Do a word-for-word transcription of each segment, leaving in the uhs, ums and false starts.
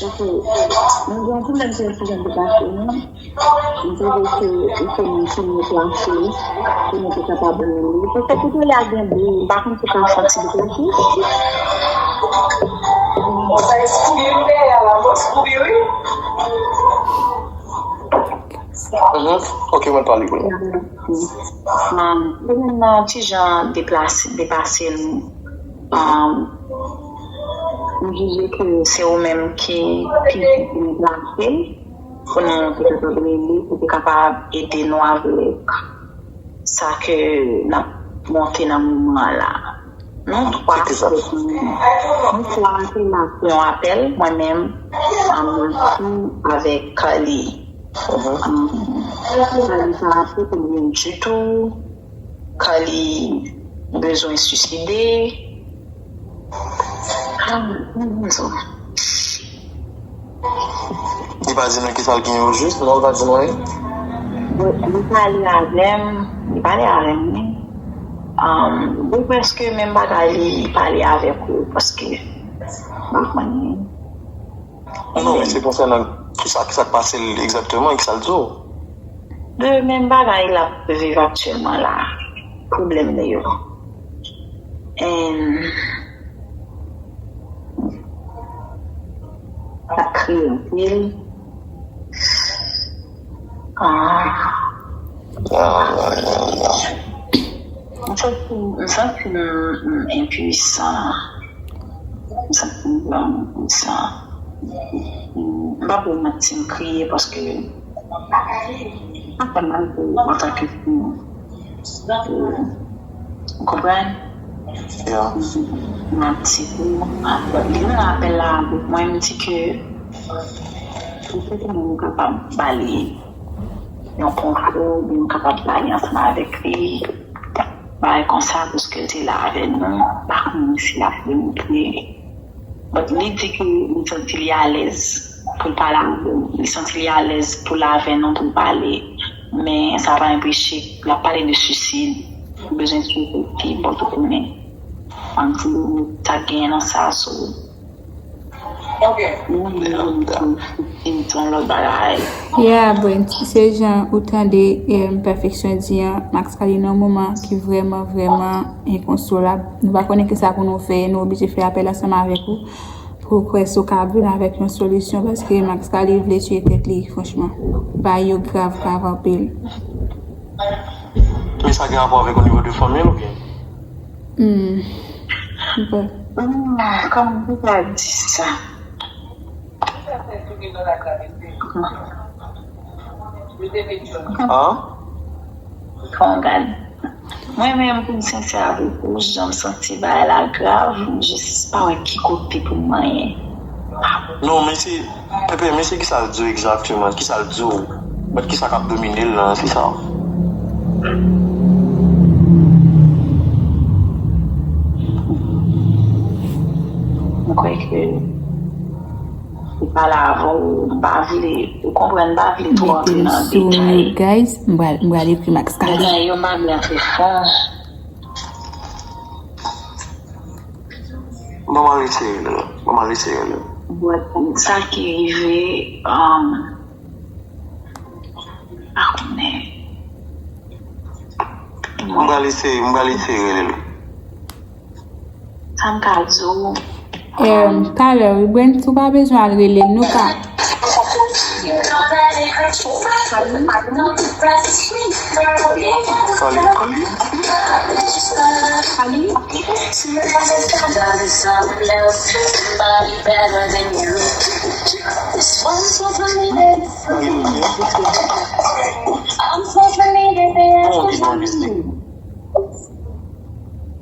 Donk, mwen gen yon pwoblèm sou yon ti jan de pase nou. M twouve ke ou fè moun ki mye plase pou nou te kapab rele. Paske pou pale a gen bri, m pa konn si w ka fè yon ti bri tou. Sa espouye m dèyè la, m espouye wi. Mhm. Ok, mwen pale pou nou. Mwen menm nan ti jan deplase, depase m, um, m jije ke se ou menm ki pi byen plase pou nou te kapab rele, pou te kapab ede nou avèk sa ke n ap monte nan moman an la. Nou twa, nou twa se la pou yon apèl, mwen menm, um, avèk Carly. Carly pa pote byen ditou. Carly bezwen siside. Ah, mwen bezwen. Li pa di nou kisa l gen ojis, non, li pa di nou anyen. Bon, li pale avè m, li pale avè m, wi. Um, li prèske menm bagay li pale avèk ou, paske m pa konnen. Non, non, men se konsènan kisa, kisa k pase l egzakteman e kisa l di w. De menm bagay l ap viv aktyèlman la, pwoblèm li yo. And, kriye anpil. Ah. M santi, m santi m, m enpuisan. M santi m vrèman enpuisan. M pa pou manti, m kriye paske sa fè mal pou antanke fi. Ou konprann? Yeah. M ap di pou, li nan apèl la avèk mwen, m di ke m te konnen m kapab ba li yon konfò, oubyen m kapab pale ansanm avèk li, bagay konsa, paske l te la avè nou, m pa konnen si l ap remete. But li di ke li santi li alèz pou l pale avè nou. Li santi li alèz pou l avè nou, pou l pale. Men sa pa enpeche l ap pale de suisid. Li bezwen tiye tèt li, bon, ou konnen. Ann di nou sa k genyen nan sa, so. Yon lòt bagay. Yeah, Brent, se jan ou tande, em, Pèfeksyon di an, Max Kali nan yon moman ki vrèman, vrèman enkonsolab. Nou pa konnen kisa pou nou fè, nou oblije fè apèl ansanm avèk ou pou w kwè si w ka vin avèk yon solisyon, paske Max Kali vle tiye tèt li, franchman. Bagay yo grav, grav anpil. Men sa gen rapò avèk o nivo de fanmi l oubyen? Hmm. Bon. Hmm, kòman pou ta di sa? An? Bon, gad. Mwen menm, pou m sensè avèk ou, jan m santi bagay la grav, m jis pa wè ki kote pou m manyen. Non, men se, Pepe, men se kisa l di w egzakteman, kisa l di w, but kisa k ap domine l lan, se sa. M kwè ke li pale avè w, m pa vle, ou konprann, m pa vle twò antre nan detay. Mete m sou mute, guys. M pral, m pral ekri Max Kali. Detay yo, m pa vle antre fon. Ban m al retire l. Ban m al retire l. But sa ki rive, um, pa konnen. M pral eseye, m pral eseye rele l. Sa m ka di w? Em, talè, wi, Brent, ou pa bezwen al rele l, nou ka. Kali.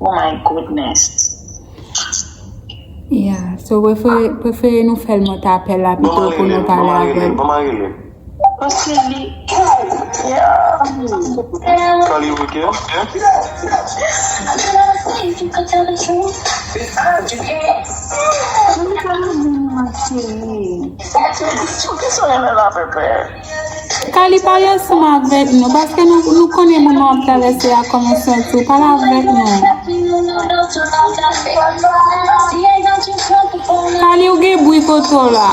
Oh my goodness. Yeah, so prefere, prefere nou fè l monte apèl la pito pou nou pale avè l. Ban m al rele l. Paske li, yeah. Kali, ou oke? Kali, pale ansanm avèk nou, paske nou, nou konnen moman w ap travèse a kòman w santi w. Pale avèk nou. Kali, ou gen bri kote w la.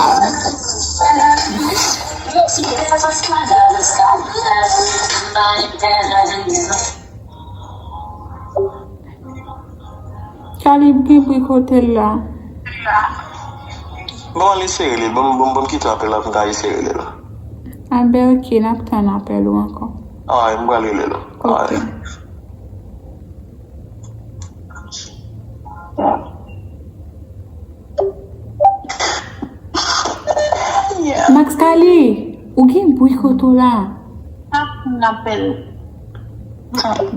Kali gen bri kote l la. Bon, al eseye rele l. Bon, bon, bon, kite apèl la pou m ka eseye rele l. A ben, oke, n ap tann apèl ou ankò. Alright, m pral rele l. Oke. Alright. Max Kali, ou gen bri kote w la. Ap n apèl.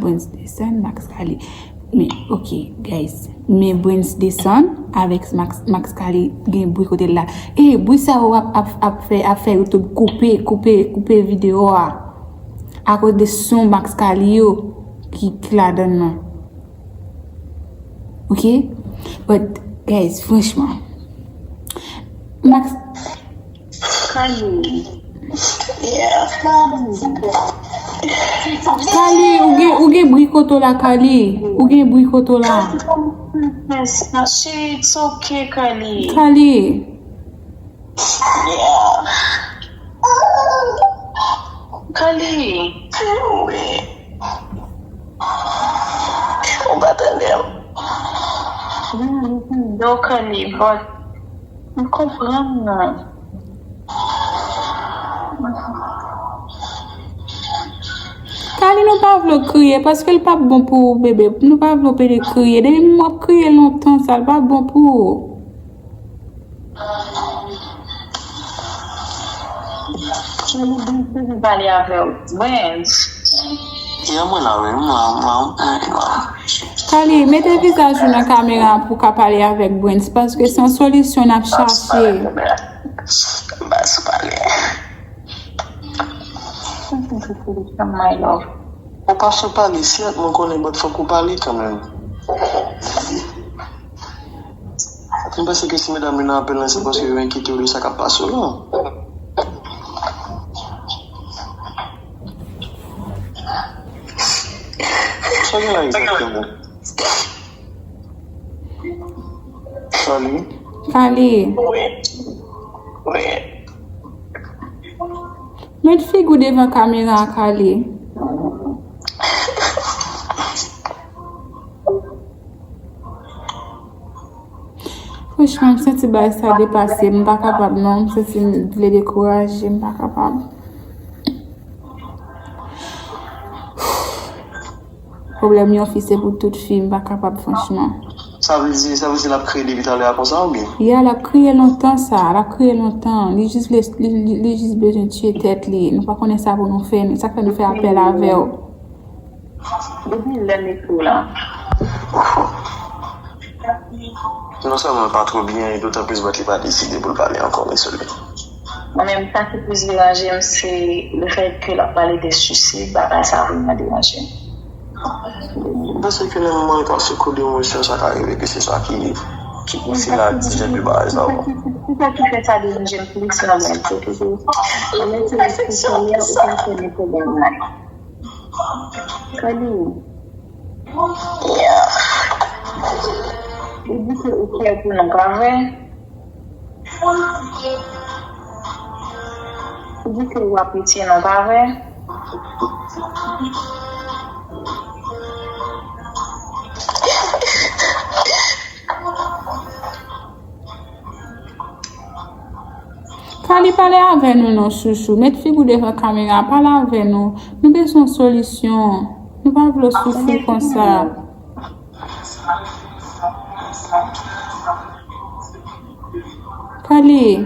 Brens desann, Max Kali. Men, oke, guys. Men Brens desann avèk Max, Max Kali gen bri kote l la. E, bri sa yo ap, ap, ap fè, ap fè YouTube koupe, koupe, koupe videyo a. Akoz de son Max Kali yo ki, ki ladann nan. Ok? But, guys, franchman. Max. Kali. Yeah. Kali, ou gen, ou gen bri kote w la, Kali. Ou gen bri kote w la. Yes, no, she, it's okay, Kali. Kali. Yeah. Kali. Wi. Ou pa tande m. Wi, m tande w, Kali, but m konprann ou. Kali, nou pa vle w kriye, paske l p ap bon pou ou, bebe. Nou pa vle w pede kriye. Depi m w ap kriye lontan, sa, l p ap bon pou ou. Kali, Brens bezwen pale avè w. Brens. Ya, mwen la, wi, mwen la, mwen la, mwen la. Kali, mete vizaj ou nan kamera pou w ka pale avèk Brens, paske se yon solisyon n ap chache. Bas, pale. My love. Ou pa sou pale, si ak mwen konnen, but fòk ou pale kanmenm. M panse ke si medam yo nan apèl lan, se paske yo enkyete yo de sa k ap pase w lan. Sa gen la egzakteman? Kali? Kali. Wi. Wi. Met figi w devan kamera a, Kali. Franchman, m santi bagay sa depase m, m pa kapab non, m santi m vle dekouraje, m pa kapab. Pwoblèm yon fi se pou tout fi, m pa kapab franchman. Sa vle di, sa vle di l ap kriye depi talè a konsa oubyen? Ya, l ap kriye lontan sa, l ap kriye lontan. Li jis vle, li, li, li jis bezwen tiye tèt li. Nou pa konnen sa pou nou fè, sa k fè nou fè apèl avè w. Depi lè m ekri w la. Non sèlman l pa twò byen, e dotan plis, but li pa deside pou l pale ankò, men sou li. Mwen menm, sa ki plis deranje m, se le fèt ke l ap pale de suicide, bagay sa vrèman deranje m. M panse ke nan moman yo ka sou kou de emosyon, sa ka rive ke se sa ki, ki pouse l a di jan de bagay sa yo. Se sa ki, se sa ki fè sa deranje m plis la, men se ke, men se, se, se, ou pa konnen pou bagay. Kali. Yeah. Ou di ke ou kè pou nou, pa vre? Ou di ke w apresye nou, pa vre? Kali, pale avè nou non, chouchou. Met figi w devan kamera, pale avè nou. Nou bezwen yon solisyon. Nou pa vle w soufri konsa. Kali.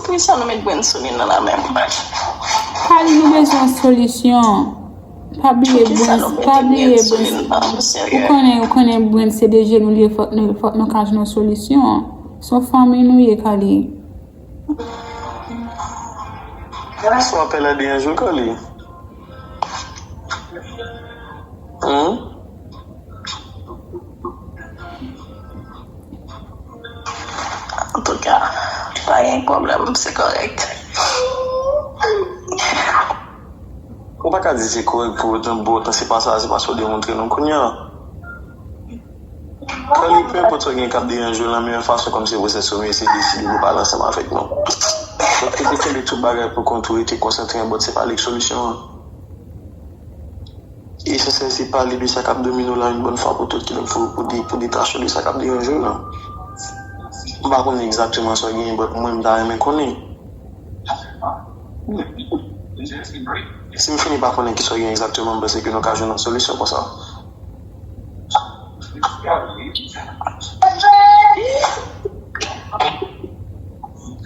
Poukisa nou met Brens sou li nan la menm paj? Kali, nou bezwen yon solisyon. Pa bliye Brens, pa bliye Brens. Ou konnen, ou konnen Brens se de jenou li ye, fòk nou, fòk nou ka jwenn yon solisyon. Se yon fanmi nou ye, Kali. Sou apèl la de yon jou, Kali. Hmm? Antouka, pa gen pwoblèm, se kòrèk. Ou pa ka di se kòrèk pou otan, pou otan se pa sa, se pa sa w demontre nou kounye a. Kali, pe enpòt sa w gen k ap deranje w lan, menm fason kòmsi pou se sou mesye deside pou pale ansanm avèk nou. Donk, ou te kenbe tout bagay pou kont ou, rete konsantre, but se pa li k solisyon an. Esansyèl se pale de sa k ap domine w la yon bòn fwa pou tout, kidonk fò pou de, pou detache w de sa k ap deranje w lan. M pa konnen egzakteman sa w genyen, but mwen m ta renmen konnen. Si m fini pa konnen kisa w gen egzakteman, m panse ke nou ka jwenn yon solisyon konsa.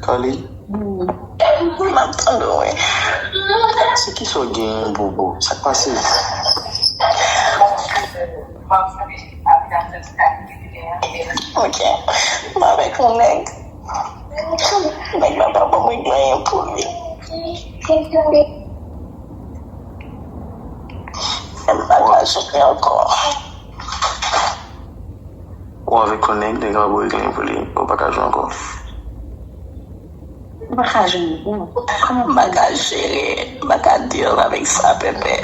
Kali? M ap tande w, wi. Se kisa w genyen, Bobo? Sa k pase? Ok. M avèk yon nèg. Nèg la pa ban mwen anyen pou li. M pa ka jere ankò. Ou avèk yon nèg, nèg la ba w anyen pou li, ou pa ka jere ankò. M pa ka jere ankò. Kòman m pa ka jere? M pa ka deal avèk sa, Pèpè.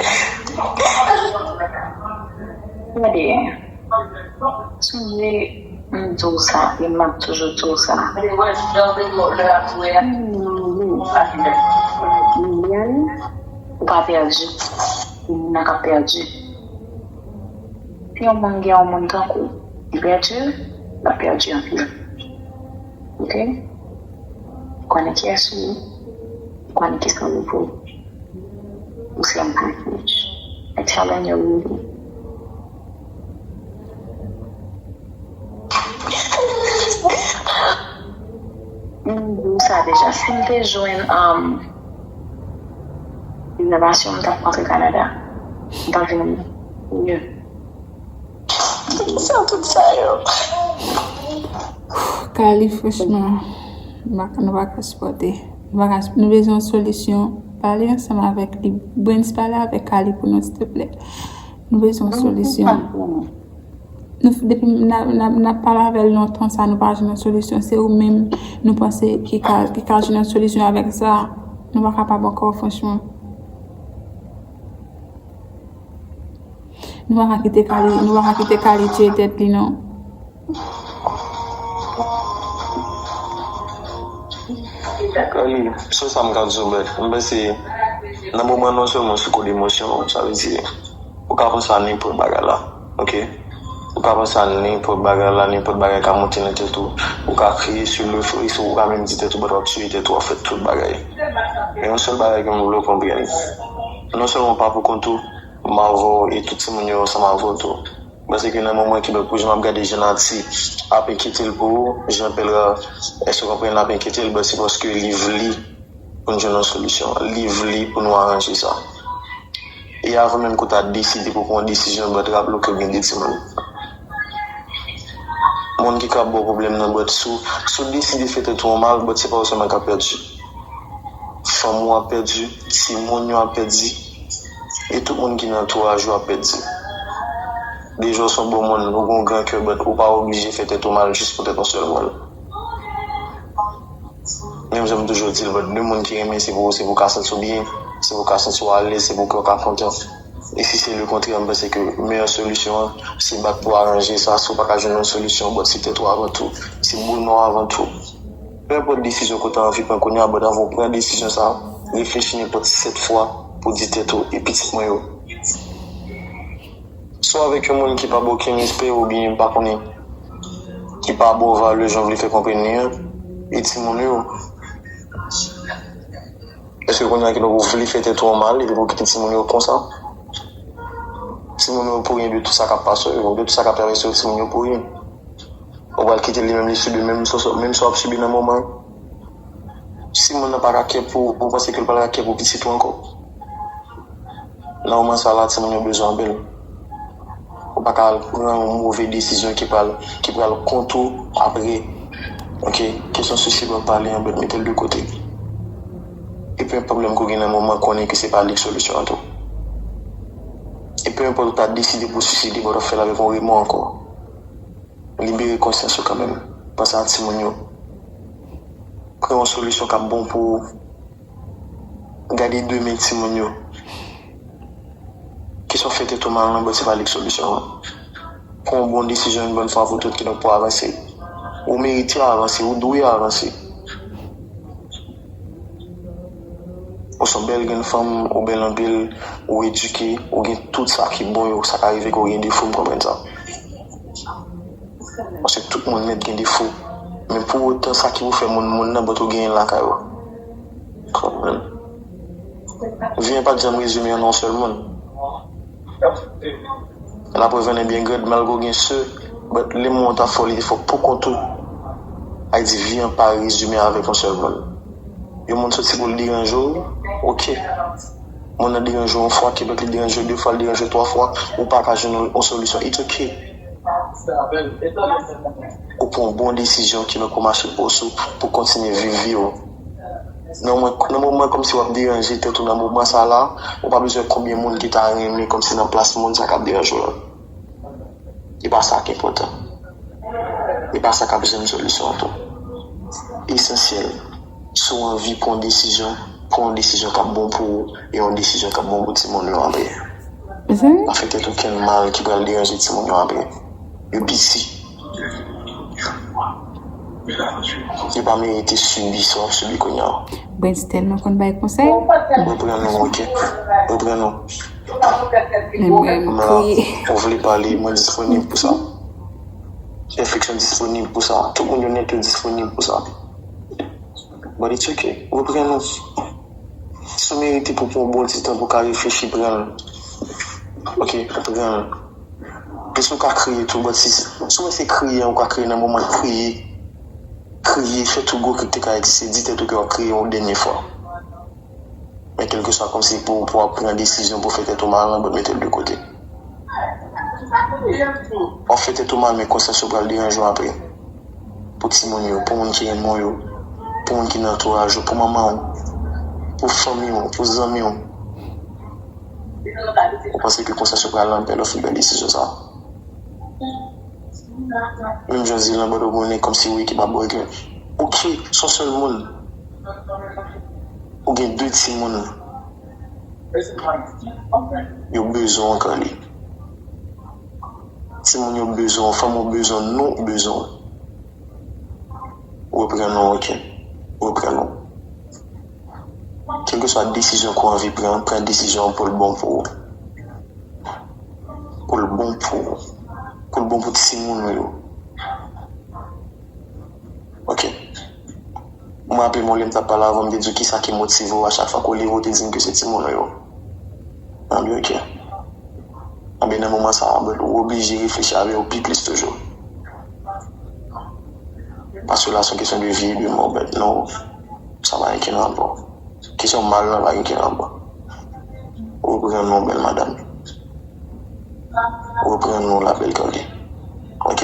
Gade. Sonje, m di w sa, e m ap toujou di w sa. Liliane, ou pa pèdi. Moun nan k ap pèdi. Si yon moun gen yon moun tankou, li pèdi l, l ap pèdi anpil. Oke? Ou konnen kiyès ou ye, ou konnen kisa ou vle. Ou se yon privilege. I telling you, really. M di w sa deja, si m te jwenn um, rezèvasyon, m t ap rantre Kanada. M t ap vin miye. Sa, tout sa yo. Kali, franchman, nou pa ka sipòte. Nou pa ka, nou bezwen yon solisyon. Pale ansanm avèk li. Brens, pale avèk Kali pou nou, silteplè. Nou bezwen yon solisyon. Nou, depi n ap pale avè l lontan sa, nou pa jwenn yon solisyon. Se ou menm nou panse ki ka, ki ka jwenn yon solisyon avèk sa. Nou pa kapab ankò, franchman. Nou pa ka kite Kali, nou pa ka kite Kali tiye tèt li non. Kali, sou sa m ka di w, bèt. M panse nan moman non sèlman sou kou de emosyon, sa vle di ou ka panse a nenpòt bagay la, oke? Ou ka panse a nenpòt bagay la, nenpòt bagay ka monte nan tèt ou. Ou ka kriye sou le feu, ou ka menm di tèt ou bèt w ap tiye tèt ou, w ap fè tout bagay. Men yon sèl bagay ke m vle w konprann, non sèlman w pa pou kont ou, m avè w e tout timoun yo ansanm avè w tou. M panse ke nan moman ki bèt pou jan m ap gade jan Nati ap enkyete l pou ou, jan Pèl, èske w konprann l ap enkyete l, bèt se paske li vle pou n jwenn yon solisyon. Li vle pou nou aranje sa. E avan menm ke w ta deside pou w pran yon desizyon, bèt raple w ke w gen de timoun. Moun ki ka ba w pwoblèm nan, bèt si w, si w deside fè tèt ou mal, bèt se pa ou sèlman k ap pèdi. Fanmi w ap pèdi, timoun yo ap pèdi, e tout moun ki nan antouraj ou ap pèdi. Deja w se yon bon moun, ou gen yon gran kè, bèt ou pa oblije fè tèt ou mal jis poutèt yon sèl moun. Menm jan m toujou di l, bèt de moun ki renmen se pou, se pou w ka santi w byen, se pou w ka santi w alèz, se pou kè w ka kontan. E si se lekontrè, m panse ke meyè solisyon an, se bat pou aranje sa, si w pa ka jwenn yon solisyon, bèt se tèt ou avan tou, se bonè w avan tou. Nenpòt desizyon ke w ta anvi pran kounye a, bèt avan w pran desizyon sa, reflechi nenpòt sèt fwa pou w di tèt ou, e pitit mwen yo? Si w avèk yon moun ki pa ba w okenn respè oubyen m pa konnen, ki pa ba w valè jan w vle fè konprann li an, e timoun yo? Èske kounye a kidonk ou vle fè tèt ou mal epi pou w kite timoun yo konsa? Timoun yo pou rien de tout sa k ap pase yo, de tout sa k ap travèse yo, timoun yo pou rien. Ou pral kite li menm li sibi menm sa menm sa w ap sibi nan moman an. Si moun nan pa ka kè pou ou, ou panse ke l pral ka kè pou pitit ou ankò? Nan moman sa la, timoun yo bezwen anpil. Ou pa ka al pran yon move desizyon ki pral, ki pral kont ou apre. Oke, kesyon swisid w ap pale an, bèt mete l de kote. E pa gen pwoblèm ke w gen nan moman, konnen ke se pa li k solisyon an tou. E pa gen pwoblèm ou ta deside pou w swiside, bèt w ap fè l avèk yon remò ankò. Libere konsyans ou kanmenm. Panse a timoun yo. Pran yon solisyon k ap bon pou ou. Gade demen timoun yo. Kesyon fè tèt ou mal nan, bèt se pa li k solisyon an. Pran yon bon desizyon yon bòn fwa pou tout kidonk pou w avanse. Ou merite avanse, ou dwe avanse. Ou se yon bèl grenn fanm, ou bèl anpil, ou edike, ou gen tout sa ki bon yo, sa ka rive ke w gen defo, m konprann sa. Paske tout moun mèt gen defo. Men pou otan sa ki pou fè moun moun nan bèt ou genyen l lakay ou. Konprann? Vi an pa t janm rezime an nan yon sèl moun. La preuve en est bien grande, malgre w gen sè, bèt le moun ta fè w li te fè w pou kont ou. Sa vle di vi an pa rezime avèk yon sèl moun. Yon moun soti pou l deranje w, oke. Moun nan deranje w yon fwa, kidonk li deranje w de fwa, li deranje w twa fwa, ou pa ka jwenn yon solisyon. It's oke. Ou pran yon bon desizyon kidonk ou mache pòs ou pou kontinye viv vi w. Nan moman, nan moman kòmsi w ap deranje tèt ou nan moman sa la, ou pa bezwen konbyen moun ki ta renmen kòmsi nan plas moun sa k ap deranje w lan. E pa sa k enpòtan. E pa sa k ap jwenn solisyon an tou. Esansyèl, si w anvi pran yon desizyon, pran yon desizyon k ap bon pou ou e yon desizyon k ap bon pou timoun yo apre. Pa fè tèt okenn mal ki pral deranje timoun yo apre. Yo piti. Yo pa merite sibi sa w ap sibi kounye a. Brens tèlman konn bay konsèy. Reprann ou, oke? Reprann ou. Menm lè m kriye. Ou vle pale, mwen disponib pou sa. F X yo disponib pou sa. Tout moun yo nèt yo disponib pou sa. But it's okay. Reprann ou. Si w merite pou pran yon bon ti tan pou w ka reflechi, pran l. Ok, pran l. Plis ou ka kriye tou, but si, si w wè se kriye ou ka kriye nan moman, kriye. Kriye, fè tout gwo kri k te ka egziste, di tèt ou ke w ap kriye yon dènye fwa. Men kèlkeswa, kòmsi pou, pou w ap pran desizyon pou fè tèt ou mal, nan but mete l de kote. W ap fè tèt ou mal, men konsyans ou pral deranje w apre. Pou timoun yo, pou moun ki renmen w yo, pou moun ki nan antouraj ou, pou manman w, pou fanmi w, pou zanmi w. Ou panse ke konsa se pral nan bèl, ou fin bèl desizyon sa? Menm jan w di lan, bòt ou konnen kòmsi ou ekip ap bwè gè. Ok, se yon sèl moun. Ou gen de timoun. Yo bezwen w ankò li. Timoun yo bezwen w, fanmi w bezwen w, nou bezwen w. Reprann ou, ok? Reprann ou. Kèlkeswa desizyon ke w anvi pran, pran desizyon an pou l bon pou ou. Pou l bon pou ou. Pou l bon pou timoun ou yo. Ok. Mwen raple m yon lè m t ap pale avè w, m te di w kisa ki motive w a chak fwa ke w leve, w te di m ke se timoun ou yo. Anben, ok. Anben, nan moman sa a, but ou oblije reflechi avè yo pi plis toujou. Paske la, se yon kesyon de vi e de mò, but non, sa pa gen kenn rapò. Kesyon mal lan pa gen kenn rapò. Reprann non, bèl madanm. Reprann non, la belle Carly. Ok?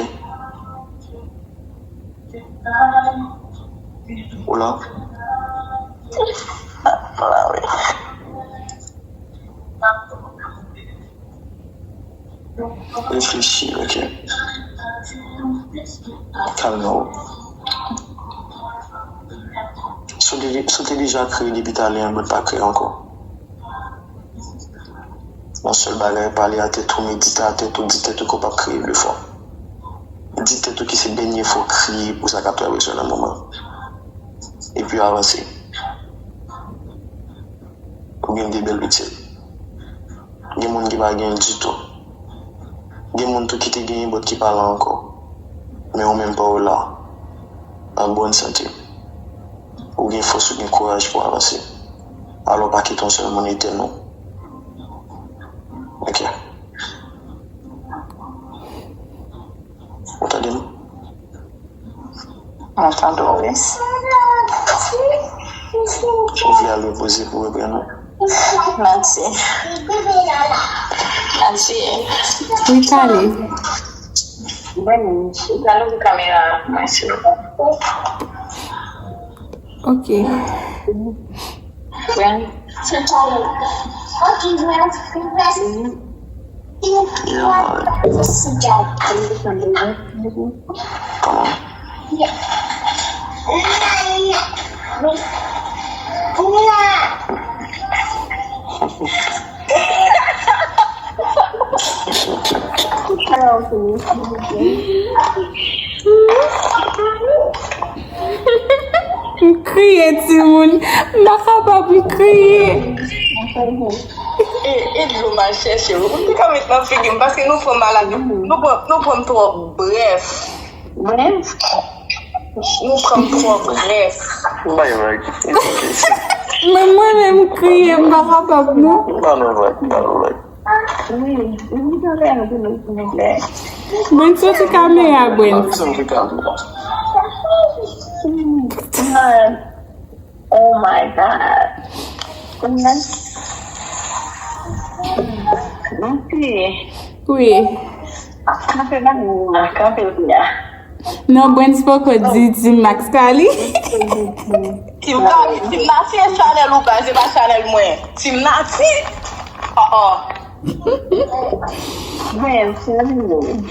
Ou la? M la, wi. Reflechi, ok. Kalme w. Si w te, si w te deja kriye depi talè an, but pa kriye ankò. Yon sèl bagay, pale a tèt ou, medite a tèt ou, di tèt ou ke w p ap kriye de fwa. Di tèt ou ke se dènye fwa w kriye pou sa k ap travèse w nan moman. Epi avanse. Ou gen de bèl pitit. Gen moun ki pa genyen ditou. Gen moun tou ki te genyen, but ki pa la ankò. Men ou menm pa w la. An bòn sante. Ou gen fòs, ou gen kouraj pou w avanse. Alò, pa kite yon sèl moun etèn ou. Ok. Ou tande m? Mwen tande w, wi. Ou vle al repoze pou reprann ou? Mèsi. Mèsi. Wi, Kali. Bon, ou ka leve kamera a pou mwen, silvouplè? Ok. Bon. Yeah, man. Come on. M kriye, timoun. M pa kapab, m kriye. E, e dlo m al chèche wi. Ou te ka met nan figi m, paske nou pran maladi. Nou pran, nou pran m twò brèf. Brèf? Nou pran m twò brèf. Bay vag. Men mwen menm, m kriye, m pa kapab, non. Ba nou vag, ba nou vag. Wi, wi, m tande anpil, silvouplè. Brens, soti kamera, Brens. Oh my God. Kounya. Mèsi. Wi. Kanpe la, kanpe la. Non, Brens poko di, di Max Kali. Team Kali, Team Nati e chanèl ou pa, se pa chanèl mwen. Team Nati. Oh, oh. Brens, chanèl mwen.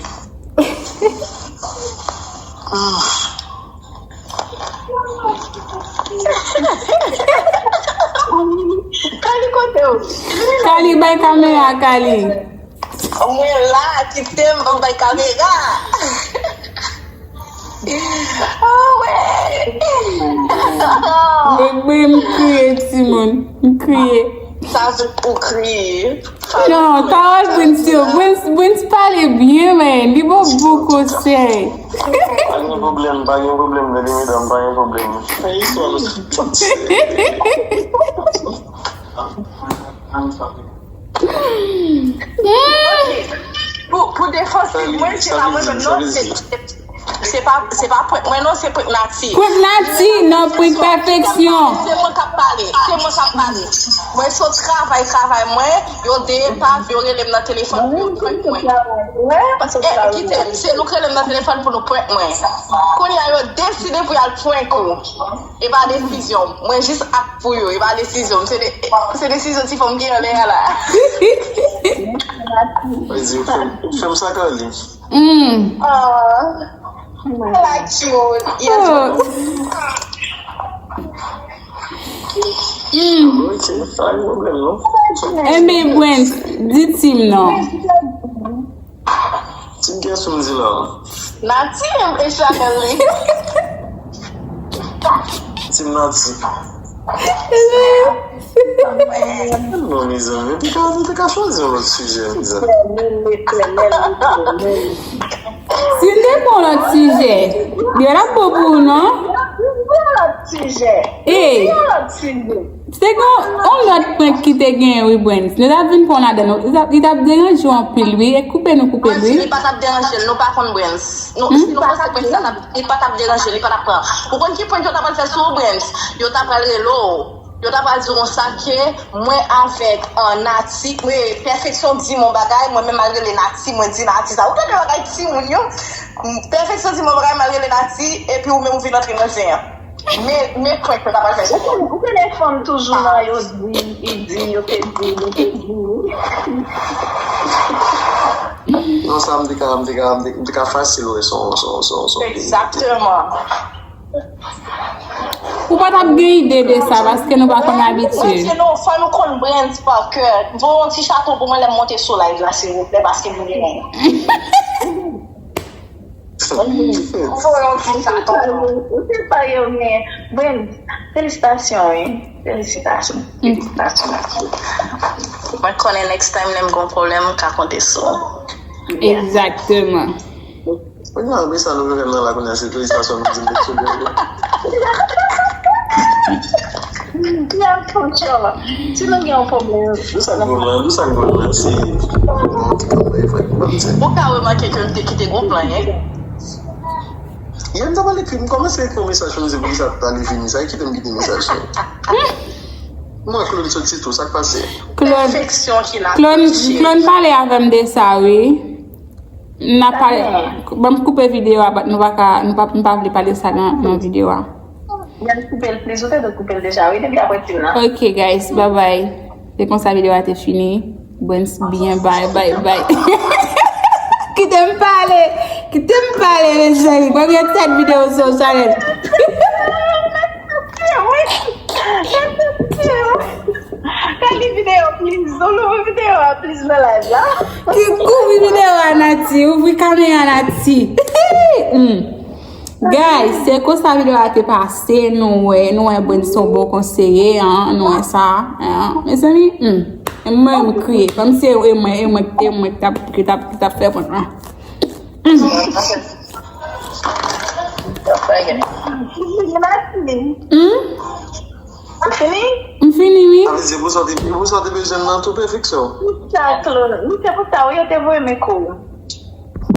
Ah. Kali, kote w? Kali, bay kamera, Kali. Mwen la, kite m, ban m bay kamera. Ah, wè. Bebe, m kriye, timoun. M kriye. Sa vle ou kriye. Non, pawòl Brens yo. Brens, Brens pale byen, men. Li bon bon konsèy. Pa gen pwoblèm, pa gen pwoblèm, bebe medam, pa gen pwoblèm. Fè istwa nou. Pou, pou defansiv mwen, se pa mwen menm non, se, se, se pa, se pa prank mwen non, se prank Nati. Prank Nati, non, prank pèfeksyon. Se mwen k ap pale, se mwen k ap pale. Mwen sot travay, travay mwen, yo de epav, yo rele m nan telefòn pou yo prank mwen. E, kite m, se nou k rele m nan telefòn pou nou prank mwen. Kounye a, yo deside pou y al prank ou. E pa desizyon m. Mwen jis ak pou yo. E pa desizyon m. Se de, se desizyon ti fanm ki anlè a la. Mwen di, ou fè m, ou fè m sa Carly. Hmm. Ah. I like you. Yes. Hmm. Mwen di, pa gen pwoblèm non. Enben, Brens, di Tim non. Tim, kiyès ou m di la? Nati e Chanel li. Tim Nati. Non, mezanmi, nou te ka, nou te ka chwazi yon lòt sijè, mezanmi. Si n te pran yon lòt sijè, yo t ap bon pou ou, non? Yon lòt sijè. Ey, Yon lòt sijè. se kon yon lòt prank ki te genyen, wi, Brens. Nou t ap vin pran ladan, nou, li t ap, li t ap deranje w anpil, wi. E koupe nou koupe l, Mwen di wi. Li pa t ap deranje l, nou pa konn Brens. Nou, si nou konn se Brens, li pa t ap, li pa t ap deranje, li pa t ap pran. Ou konn ki prank yo ta pral fè sou ou, Brens? Yo ta pral rele w. Yo ta pral di w konsa ke mwen avèk an Nati, mwen pèfeksyon di m yon bagay, mwen menm m al rele Nati, mwen di Nati sa. Ou tande bagay timoun yo? Pèfeksyon di m yon bagay, m al rele Nati, epi ou menm ou vin antre nan zen an. Men, men prank yo ta pral fè sou mwen. Ou telefòn toujou nan yo di, i di, yo te di, yo te di. Non, sa m te ka, m te ka, m te, m te ka fasil wè son, son, son, son. Egzakteman. Ou pa t ap gen ide de sa, paske nou pa konn abitye. Mwen di nou, fò nou konn Brens pa kè. Voye yon ti chato pou mwen lè m monte sou live la, silvouplè, paske m gen. Voye yon ti chato. Ou se pa yo, men, Brens, felisitasyon, wi. Felisitasyon. Felisitasyon. Mwen konnen next time, lè m gen yon pwoblèm, m ka konte sou ou. Egzakteman. Kounye a, apre sa, nou vin nan la, kounye a, se felisitasyon nou di m sou byen. Yap konchò. Si nou gen yon pwoblèm. Nou sa gwo lan, nou sa gwo lan, se. Ou ka remake ke m te kite gwo plan, hein? Yè, m ta pral ekri, m kòmanse ekri yon mesaj pou m di poukisa ta li fini, sa ki te m kite mesaj la. Mwen, Claude soti tou, sa k pase? Claude, Pèfeksyon ki la. Claude, Claude pale avè m de sa, wi. N ap pale. Ban m koupe videyo a, but nou pa ka, nou pa, m pa vle pale sa nan, nan videyo a. Yap koupe l, please, ou te dwe koupe l deja, wi, depi apre Tim nan. Ok, guys, bye bye. Se konsa videyo a te fini. Brens byen, bye, bye, bye. Kite m pale. Kite m pale, mezanmi. Premye tèt videyo sou chanèl. Kite videyo, please. Ou louvri videyo a, please, nan live la. Ki kouvri videyo a, Nati. Ouvri kamera, Nati. Hmm. Guys, se konsa videyo a te pase, nou wè, nou wè Brens se yon bon konseye, an, nou wè sa, an. Mezanmi, hmm. E mwen, m kriye, kòmsi e mwen, e mwen, e mwen ki t ap, ki t ap, ki t ap fè prank lan. Hmm? Ou fini? M fini, wi. Sa vle di, pou sa w te, pou sa w te bezwen nan tou pèfeksyon. Sa, Claude. Wi, se pou sa, wi, yo te voye men kou.